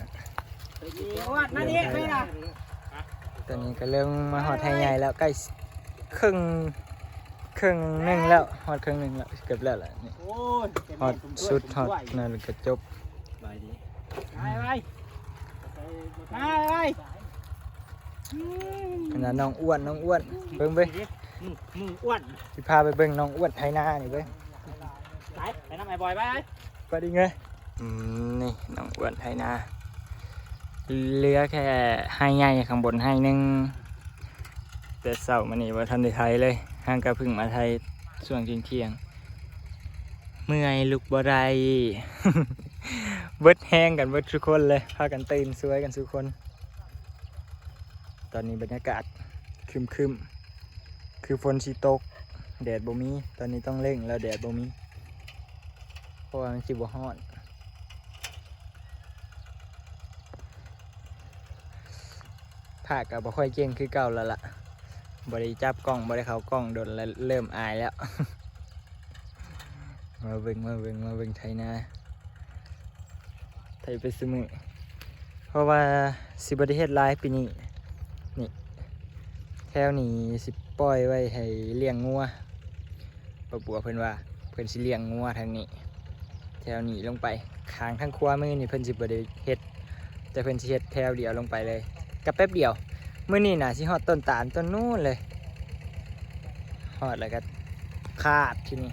ນີ້ ອວດມານີ້ໄປລະ. ຕອນນີ້ກໍເລີ່ມມາຮອດໄຮ່ໃຫຍ່ແລ້ວ ໃກ້ເຄິ່ງ ເຄິ່ງໜຶ່ງແລ້ວ ຮອດເຄິ່ງໜຶ່ງແລ້ວ ເກືອບແລ້ວລະນີ້. ໂອ້ຍ ຮອດສຸດ ຮອດນັ້ນກໍຈົບ. ໄປໄປ ມາໄປ ອືມ ອັນນັ້ນນ້ອງອ້ວນ ນ້ອງອ້ວນ ເບິ່ງເບິ່ງ ອືມ ໝູອ້ວນ ຊິພາໄປເບິ່ງນ້ອງອ້ວນໄຖນານີ້ເບິ່ງ. ໄປ ໄປນຳອ້າຍບອຍ ໄປ ໄປ ໄປດິເງຍ. ອືມ ນີ້ນ້ອງອ້ວນໄຖນາ ເຫຼືອແຄ່ໄຮ່ໃຫຍ່ຂ້າງບົນໄຮ່ໜຶ່ງ ແຕ່ເຊົ້າມານີ້ບໍ່ທັນໄດ້ໄຖເລີຍ ຫາກະເພິ່ງມາໄຖຊ່ວງທ່ຽງໆ. ເມື່ອຍ ລຸກບໍ່ໄດ້ ເບິດແຮງກັນເບິດທຸກຄົນເລີຍ ພາກັນຕື່ນສວຍກັນສູ່ຄົນ. ຕອນນີ້ບັນຍາກາດຄຶ້ມໆ ຄືຝົນຊິຕົກ ແດດບໍ່ມີ. ຕອນນີ້ຕ້ອງເລັ່ງແລ້ວ ແດດບໍ່ມີ ເພາະວ່າມັນຊິບໍ່ຮ້ອນ. ພາກກໍບໍ່ຄ່ອຍເກັ່ງຄືເກົ່າແລ້ວລະ ບໍ່ໄດ້ຈັບກ້ອງ ບໍ່ໄດ້ເຂົ້າກ້ອງດົນແລ້ວ ເລີ່ມອາຍແລ້ວ. ມາເບິ່ງ ມາເບິ່ງ ມາເບິ່ງໄຖນາ ໄຖໄປຊຸມື້ ເພາະວ່າຊິບໍ່ໄດ້ເຮັດຫຼາຍປີນີ້. ນີ້ ແຖວນີ້ຊິປ່ອຍໄວ້ໃຫ້ລ້ຽງງົວ ປ້າບົວເພິ່ນວ່າເພິ່ນຊິລ້ຽງງົວທາງນີ້ ແຖວນີ້ລົງໄປ ຂ້າງທາງຂວາມືນີ້ເພິ່ນຊິບໍ່ໄດ້ເຮັດ ແຕ່ເພິ່ນຊິເຮັດແຖວດຽວລົງໄປເລີຍ ກໍແປັບດຽວ. ມື້ນີ້ໜ້າຊິຮອດຕົ້ນຕານຕົ້ນນູ້ນເລີຍ ຮອດແລ້ວກໍຄາດທີ່ນີ້.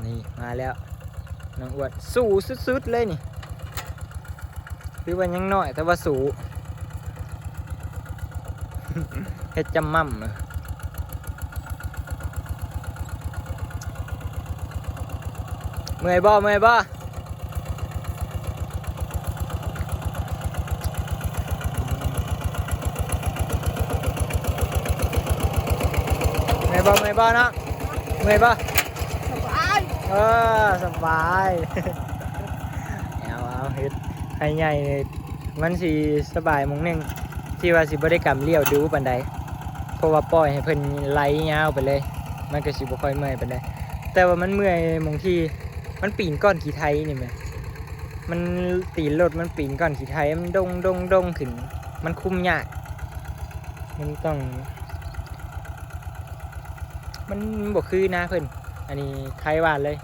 ນີ້ມາແລ້ວ ນ້ອງອ້ວນ ສູ້ສຸດໆເລີຍນີ້ ຖືວ່າຍັງນ້ອຍແຕ່ວ່າສູ້ ເຮັດຈຳໝ່ຳ. ເມື່ອຍບໍ່? ເມື່ອຍບໍ່? ເມື່ອຍບໍ່? ເມື່ອຍບໍ່ເນາະ? ເມື່ອຍບໍ່? ສະບາຍ ເອີ ສະບາຍ. ເອົາ ເອົາ ເຮັດໄຮ່ໃຫຍ່ນີ້ ມັນຊິສະບາຍໝ່ອງໜຶ່ງ ທີ່ວ່າຊິບໍ່ໄດ້ກຳລ້ຽວດຸປານໃດ ເພາະວ່າປ່ອຍໃຫ້ເພິ່ນໄຫຼຍາວໄປເລີຍ ມັນກໍຊິບໍ່ຄ່ອຍເມື່ອຍປານໃດ. ແຕ່ວ່າມັນເມື່ອຍໝ່ອງທີ່ມັນປີນກ້ອນຂີ້ໄຖນີ້ແມ ມັນ ຕີນລົດມັນປີນກ້ອນຂີ້ໄຖ ມັນດົງໆໆຂຶ້ນ ມັນຄຸມຍາກ ມັນຕ້ອງ ມັນບໍ່ຄືນາເພິ່ນ ອັນນີ້ໄຖຫວ່ານເລີຍ.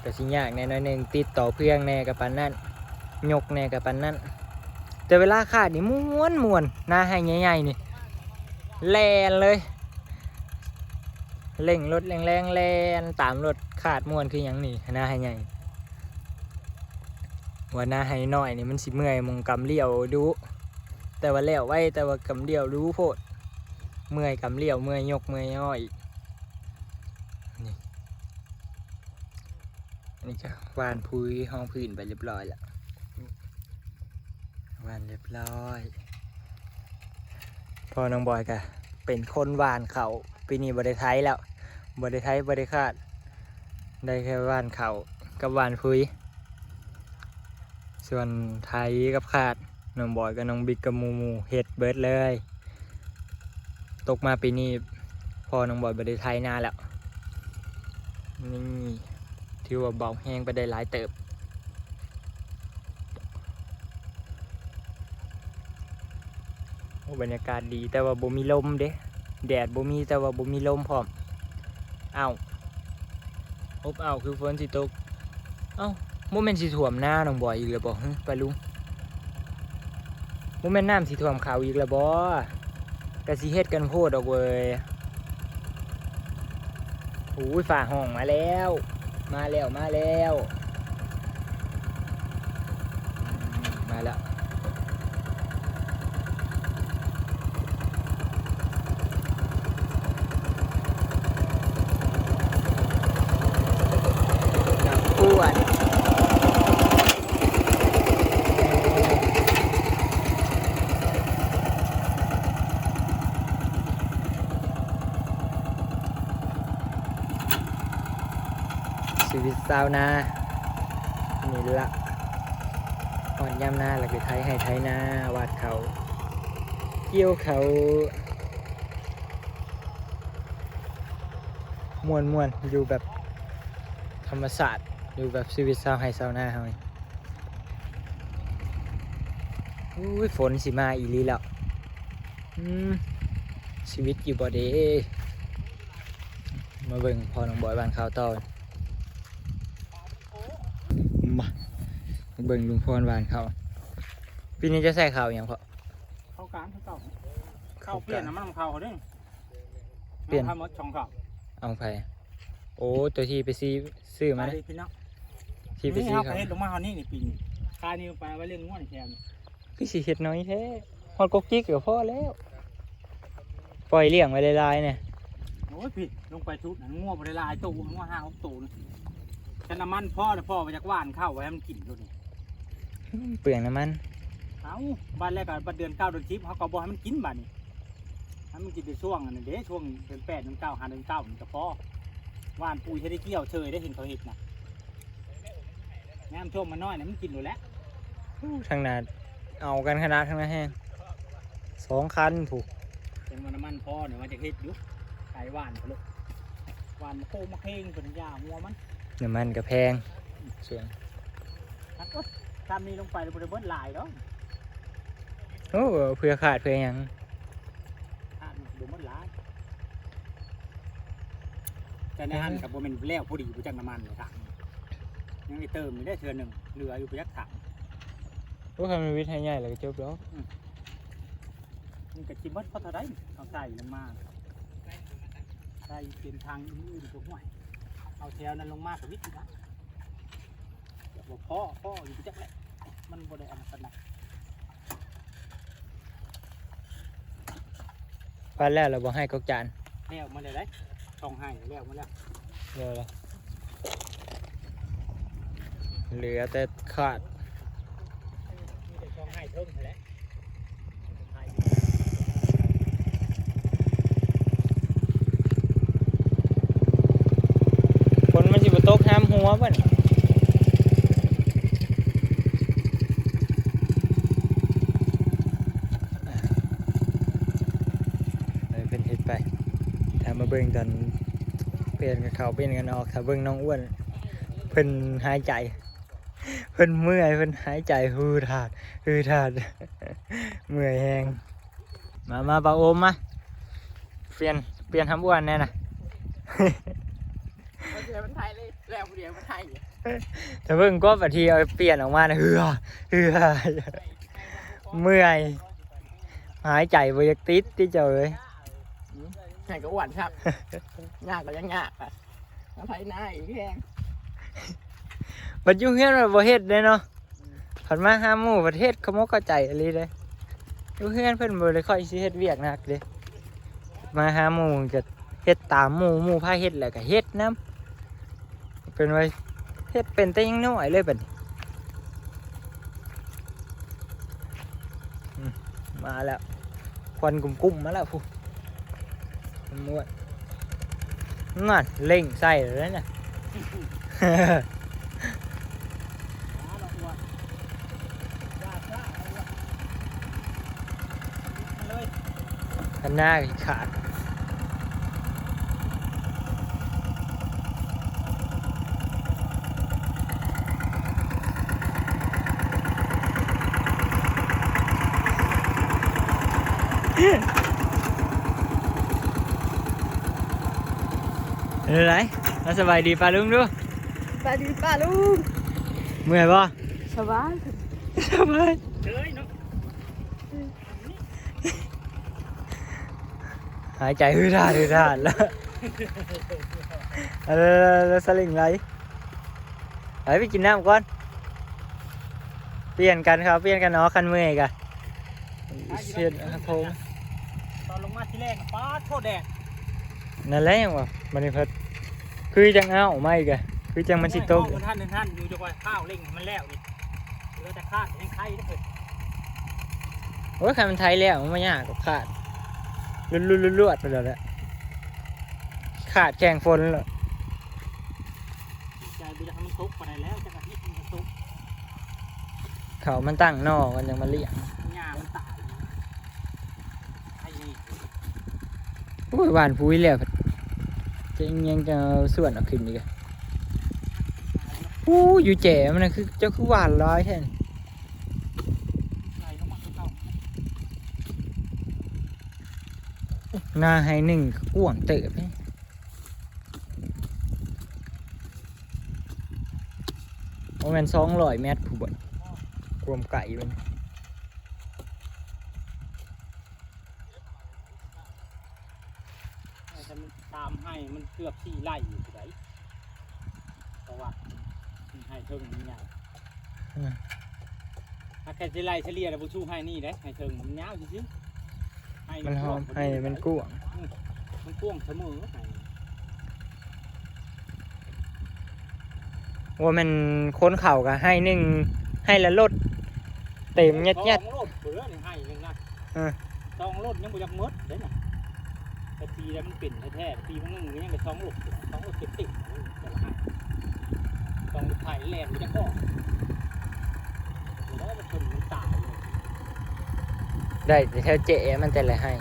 ກໍຊິຍາກແດ່ໜ້ອຍໜຶ່ງ ຕິດຕໍ່ເຟືອງແດ່ກໍປານນັ້ນ ຍົກແດ່ກໍປານນັ້ນ. ແຕ່ເວລາຄາດນີ້ມ່ວນໆ ນາໄຮ່ໃຫຍ່ໆນີ້ ແລ່ນເລີຍ ເລັ່ງລົດແຮງໆ ແລ່ນຕາມລົດ ຄາດມ່ວນຄືຫຍັງນີ້ ນາໄຮ່ໃຫຍ່. ວ່ານາໄຮ່ນ້ອຍນີ້ມັນຊິເມື່ອຍໝ່ອງກຳລ້ຽວດຸ ແຕ່ວ່າແລ້ວໄວ ແຕ່ວ່າກຳລ້ຽວດຸໂພດ ເມື່ອຍກຳລ້ຽວ ເມື່ອຍຍົກ ເມື່ອຍຍໍ້ອີກ. ນີ້ ອັນນີ້ກໍຫວ່ານຜຸຍຮອງພື້ນໄປຮຽບຮ້ອຍແລ້ວ ຫວ່ານຮຽບຮ້ອຍ. ພໍ່ນ້ອງບອຍກໍເປັນຄົນຫວ່ານເຂົ້າ ປີນີ້ບໍ່ໄດ້ໄຖແລ້ວ ບໍ່ໄດ້ໄຖ ບໍ່ໄດ້ຄາດ ໄດ້ແຄ່ຫວ່ານເຂົ້າກັບຫວ່ານຜຸຍ. ສ່ວນໄຖກັບຄາດ ນ້ອງບອຍກັບນ້ອງບິກກັບໝູ່ໆ ເຮັດເບິດເລີຍ. ຕົກມາປີນີ້ ພໍ່ນ້ອງບອຍບໍ່ໄດ້ໄຖນາແລ້ວ. ນີ້ ຖືວ່າເບົາແຮງໄປໄດ້ຫຼາຍເຕີບ. ໂອ້ ບັນຍາກາດດີ ແຕ່ວ່າບໍ່ມີລົມເດ້ ແດດບໍ່ມີ ແຕ່ວ່າບໍ່ມີລົມພ້ອມ. ອ້າວ ອົບອ້າວ ຄືຝົນຊິຕົກ. ເອົ້າ ບໍ່ແມ່ນຊິຖ້ວມນານ້ອງບອຍອີກແລ້ວບໍ່ ຮຶ ປ້າລຸງ? ບໍ່ແມ່ນນ້ຳຊິຖ້ວມເຂົ້າອີກແລ້ວບໍ່? ກະຊິເຮັດກັນໂພດດອກເວີຍ. ໂອ້ຍ ຟ້າຮ້ອງມາແລ້ວ ມາແລ້ວ ມາແລ້ວ ມາແລ້ວ. ນ້ຳຖ້ວມ. ຊີວິດຊາວນານີ້ລະ ຮອດຍາມນາລະໄປໄຖໄຮ່ໄຖນາ ຫວ່ານເຂົ້າ ກ່ຽວເຂົ້າ ມ່ວນໆ ຢູ່ແບບ ທຳມະຊາດ ຢູ່ແບບຊີວິດຊາວໄຮ່ຊາວນາເຮົານີ້. ໂອ້ຍ ຝົນຊິມາອີ່ຫຼີແລ້ວ. ອືມ ຊີວິດຢູ່ບໍ່ເດ? ມາເບິ່ງພໍ່ນ້ອງບອຍຫວ່ານເຂົ້າຕໍ່. ມາ ມາເບິ່ງລຸງພອນຫວ່ານເຂົ້າ. ປີນີ້ຈະໃສ່ເຂົ້າຫຍັງພໍ່? ເຂົ້າການຄືເກົ່າ. ເຂົ້າປ່ຽນ ເຂົ້າການ ນ້ຳມັນຂອງເຂົາເດ້. ປ່ຽນ ເອົາທັງໝົດສອງເຂົ້າ. ເອົາໃຜ? ໂອ້ ໂຕທີ່ໄປຊື້ ຊື້ມາ ໄປເລີຍພີ່ນ້ອງ. ທີ່ໄປຊື້ ນີ້ເຮົາກໍເຮັດລົງມາຮອດນີ້ນີ້ປີນີ້. ຄາຍນີ້ໄປໄວ້ລ້ຽງງົວນີ້ແຖວນີ້. ຄືຊິເຮັດໜ້ອຍແທ້. ຮອດກົກຈິກກໍພໍແລ້ວ. ປ່ອຍລ້ຽງໄວ້ຫຼາຍໆແດ່. ໂອ້ຍ ພີ່ ລົງໄປຊຸດນັ້ນ ງົວບໍ່ໄດ້ຫຼາຍໂຕ ງົວຫ້າຫົກໂຕນະ. ແຕ່ນ້ຳມັນພໍແລ້ວ ພໍໄປຈາກຫວ່ານເຂົ້າໄວ້ໃຫ້ມັນກິນໂລດນີ້. ເປືອງນ້ຳມັນ. ເອົ້າ ບາດແລ້ວກໍບາດເດືອນເກົ້າເດືອນສິບ ເຮົາກໍບໍ່ໃຫ້ມັນກິນບາດນີ້. ໃຫ້ມັນກິນແຕ່ຊ່ວງອັນນັ້ນເດ້ ຊ່ວງເດືອນແປດເດືອນເກົ້າ ຫາເດືອນເກົ້າມັນກໍພໍ. ຫວ່ານປຸ໋ຍໃຫ້ໄດ້ກ່ຽວເຊີຍໄດ້ ເຫັນເຂົາເຮັດນະ. ຍາມຊ່ວງມັນນ້ອຍນະ ມັນກິນໂລດແຫຼະ. ໂອ້ ທາງໜ້າເອົາກັນຂະໜາດ ທາງໜ້າແຮງ ສອງຄັນພຸ້ນ. ເປັນວ່ານ້ຳມັນພໍນີ້ວ່າຈະເຮັດຢູ່ ໄປຫວ່ານພຸ້ນໂລດ. ຫວ່ານມະໂຄງມະເຄງເພິ່ນຢ່າຫົວມັນ. ນ້ຳມັນກໍແພງ ຊ່ວງ ຄັກໂອດ ຊ້ຳນີ້ລົງໄປແລ້ວບໍ່ໄດ້ເບິດຫຼາຍດອກ. ໂອ້ ເຜື່ອຂາດເຜື່ອຫຍັງ ຂາດບໍ່ເບິດຫຼາຍ. ແຕ່ໃນຫັ້ນກໍບໍ່ແມ່ນແລ້ວພໍດີບໍ່ຈັກນ້ຳມັນເດ້ ຖັງ ຍັງໄດ້ເຕີມຢູ່ເດ້ເທື່ອໜຶ່ງ ເຫຼືອຢູ່ບໍ່ຈັກຖັງ. ໂອ້ ຄັນມັນວິດໃຫ້ໃຫຍ່ແລ້ວກໍຈົບດອກ. ອືມ ມັນກໍຊິເບິດພໍເທົ່າໃດ ເຮົາໃສ່ລົງມາ ໃສ່ເປັນທາງອື່ນໆ ກໍຫ້ວຍ ເອົາແຖວນັ້ນລົງມາກໍວິດຢູ່ນະ. ບໍ່ພໍ ພໍຢູ່ຈັກແຫຼະ ມັນບໍ່ໄດ້ອັນນັ້ນປານໃດ. ປານແລ້ວລະບໍ່ໃຫ້ກົກຈານ? ແລ້ວໝົດແລ້ວເດ້ ຕ້ອງໃຫ້ແລ້ວໝົດແລ້ວ ແລ້ວລະ ເຫຼືອແຕ່ຂາດ ມີແຕ່ຕ້ອງໃຫ້ເທິງຫັ້ນແຫຼະ. ຝົນມັນຊິບໍ່ຕົກຫາມຫົວບໍ່ນີ້? ເອີ ເພິ່ນເຮັດໄປ ຖ້າມາເບິ່ງຕອນປ່ຽນກັນເຂົ້າປ່ຽນກັນອອກ ຖ້າເບິ່ງນ້ອງອ້ວນ ເພິ່ນຫາຍໃຈ ເພິ່ນເມື່ອຍ ເພິ່ນຫາຍໃຈ ຮືດຮາດ ຮືດຮາດ ເມື່ອຍແຮງ. ມາ ມາ ປາໂອມມາ ປ່ຽນ ປ່ຽນຫຳອ້ວນແດ່ນະ. ເອົາເສື້ອມັນໄທເລີຍ ແລ້ວຜູ້ດຽວມັນໄທ. ຖ້າເບິ່ງກວ່າບາດທີເອົາປ່ຽນອອກມານະ ເຮືອ ເຮືອ ເມື່ອຍ ຫາຍໃຈບໍ່ຢາກຕິດຕິເຈົ້າເອີຍ. ອືມ ໃຫ້ກໍອ້ວນຊ້ຳ ຍາກກໍຍັງຍາກ ມາໄຖນາອີກແຮງ. ບັດຢູ່ເຮືອນບັດບໍ່ເຮັດເດ້ເນາະ ອືມ ພັດມາຫາໝູ່ບັດເຮັດ ເຂົ້າໝົກເຂົ້າໃຈອີ່ຫຼີເດ້. ຢູ່ເຮືອນເພິ່ນບໍ່ໄດ້ຄ່ອຍຊິເຮັດວຽກໜັກເດ້ ມາຫາໝູ່ກໍເຮັດຕາມໝູ່ ໝູ່ພາເຮັດແລ້ວກໍເຮັດນຳ. ເປັນວ່າເຮັດເປັນແຕ່ຍັງນ້ອຍເລີຍບັດນີ້. ອືມ ມາແລ້ວ ຄວັນກຸ້ມໆມາແລ້ວພຸ້ນ. ນັ້ນ ເລັ່ງໃສ່ແລ້ວນະ. ຄັນໜ້າຂາດ. ເປັນໃດ? ມາສະບາຍດີປ້າລຸງດູ. ສະບາຍດີປ້າລຸງ. ເມື່ອຍບໍ່? ສະບາຍ ສະບາຍ. ເອີຍເນາະ ຫາຍໃຈຮືດຮາດ ຮືດຮາດແລ້ວ. ເອົາ ແລ້ວ ແລ້ວ ແລ້ວສະລິງໄຫຼ. ໄປ ໄປກິນນ້ຳກ່ອນ. ປ່ຽນກັນເຂົ້າ ປ່ຽນກັນອອກ ຄັນເມື່ອຍກະ ເຮັດໂຄງ. ຕອນລົງມາທີແລກ ປາດໂທ ແດດ. ນັ້ນແຫຼະຫຍັງວະ ບັດນີ້ພັດ ຄືຈັ່ງອ້າວມາອີກອະ ຄືຈັ່ງມັນຊິຕົກ. ໂອ້ຍ ບໍ່ທັນ ທັນຢູ່ ຈະຄ່ອຍຂ້າວເລັ່ງໃຫ້ມັນແລ້ວນີ້ ເຫຼືອແຕ່ຄາດຍັງໄຄເດີ. ໂອ້ຍ ຄັນມັນໄຄແລ້ວ ມັນບໍ່ຍາກດອກ ຄາດ ລວດໆ ລວດໆ ໄປແລ້ວແຫຼະ ຄາດແຂ່ງຝົນແລ້ວ. ໃຈບໍ່ຢາກໃຫ້ມັນຕົກປານໃດແລ້ວ ຈັກອາທິດມັນກໍຕົກ. ເຂົາມັນຕັ້ງໜໍ່ກ່ອນຈັ່ງມາລ້ຽງ ຫຍ້າມັນຕາຍ. ໂອ້ຍ ຫວ່ານປຸ໋ຍແລ້ວ ຈະຍັງຈະເອົາສວນເອົາຂຶ້ນອີກ. ອູ້ ຢູ່ແຈມັນນະ ຄືເຈົ້າຄືຫວ່ານຫຼາຍແທ້ນີ້. ນາໄຮ່ໜຶ່ງກວ້າງເຕີບເດ ບໍ່ແມ່ນສອງຮ້ອຍແມັດພຸ້ນບໍ ຄວາມໄກມັນ. ແຕ່ມັນຕາມໄຮ່ມັນເກືອບສີ່ໄຮ່ຢູ່ໃດ ເພາະວ່າໄຮ່ເທິງມັນຍາວ. ອືມ ຖ້າແຄ່ຊິໄລ່ສະເລ່ຍແລ້ວບໍ່ສູ້ໄຮ່ນີ້ເດ້ ໄຮ່ເທິງມັນຍາວຊື່ໆ ໄຮ່ມັນກວ້າງ ມັນກວ້າງ ອືມ ມັນກວ້າງສະເໝີໄຮ່. ວ່າແມ່ນຄົນເຂົ້າກໍໄຮ່ໜຶ່ງ ໄຮ່ລະລົດເຕັມແຍດໆ ສອງລົດພຸ້ນເດີ ໃນໄຮ່ໜຶ່ງນະ ເອີ ສອງລົດຍັງບໍ່ຢາກໝົດເດ້ນະ. ແຕ່ປີໃດມັນເປັນແທ້ໆ ປີໜຶ່ງມັນຍັງໄດ້ສອງລົດ ສອງລົດເຕັມໆ ແຕ່ລະໄຮ່ ສອງລົດໄຖແລ່ນບໍ່ຢາກອອກ ບໍ່ໄດ້ວ່າເພິ່ນມັນຕາຍ. ໄດ້ແຕ່ແຖວແຈມັນແຕ່ລະໄຮ່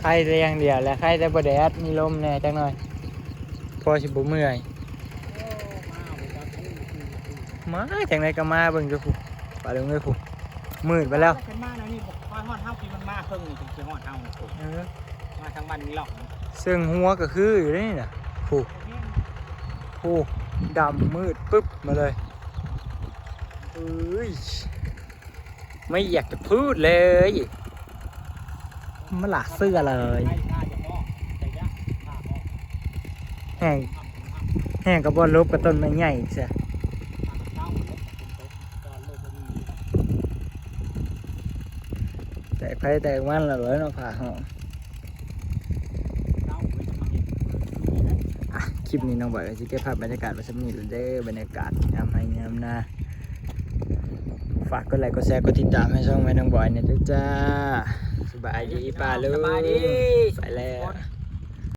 ໄຄແຕ່ຢ່າງດຽວແຫຼະ ໄຄແຕ່ບໍ່ແດດ ມີລົມແດ່ຈັກໜ່ອຍ ພໍຊິບໍ່ເມື່ອຍ. ມາຈັ່ງໃດກໍມາ ເບິ່ງຢູ່ພຸ້ນ ປາລຸງເອີຍ ພຸ້ນ ມືດໄປແລ້ວ. ຄັນມາແນວນີ້ບໍ່ຄ່ອຍຮອດເຮົາ ທີ່ມັນມາເຄິ່ງນີ້ ຈຶ່ງຊິຮອດເຮົາພຸ້ນ. ເອີ ມາທາງບ້ານນີ້ລອກ ເຊິ່ງຫົວກໍຄືຢູ່ເດ້ນີ້ນະ ພຸ້ນ ໂອ້ ດຳມືດປຶບມາເລີຍ. ເອີຍ ໄມ່ຢາກຈະພູດເລີຍ ມາຫຼາກເສື້ອເລີຍ. ແຮ່ງ ແຮ່ງກໍບໍ່ຫຼົບກັບຕົ້ນໄມ້ໃຫຍ່ຊະ ແຕກໃຜແຕກມັນລະເລີຍເນາະ ຟ້າຮ້ອງ. ອ່ະ ຄລິບນີ້ນ້ອງບອຍກໍຊິເກັບພາບບັນຍາກາດໄວ້ສ່ຳນີ້ແຫຼະເດີ ບັນຍາກາດຍາມໄຮ່ຍາມນາ. ຝາກກົດໄລກົດແຊ ກົດຕິດຕາມໃຫ້ຊ່ອງແມ່ນ້ອງບອຍແດ່ເດີຈ້າ. ສະບາຍດີປ້າລຸງ ສະບາຍດີ ໄປແລ້ວ.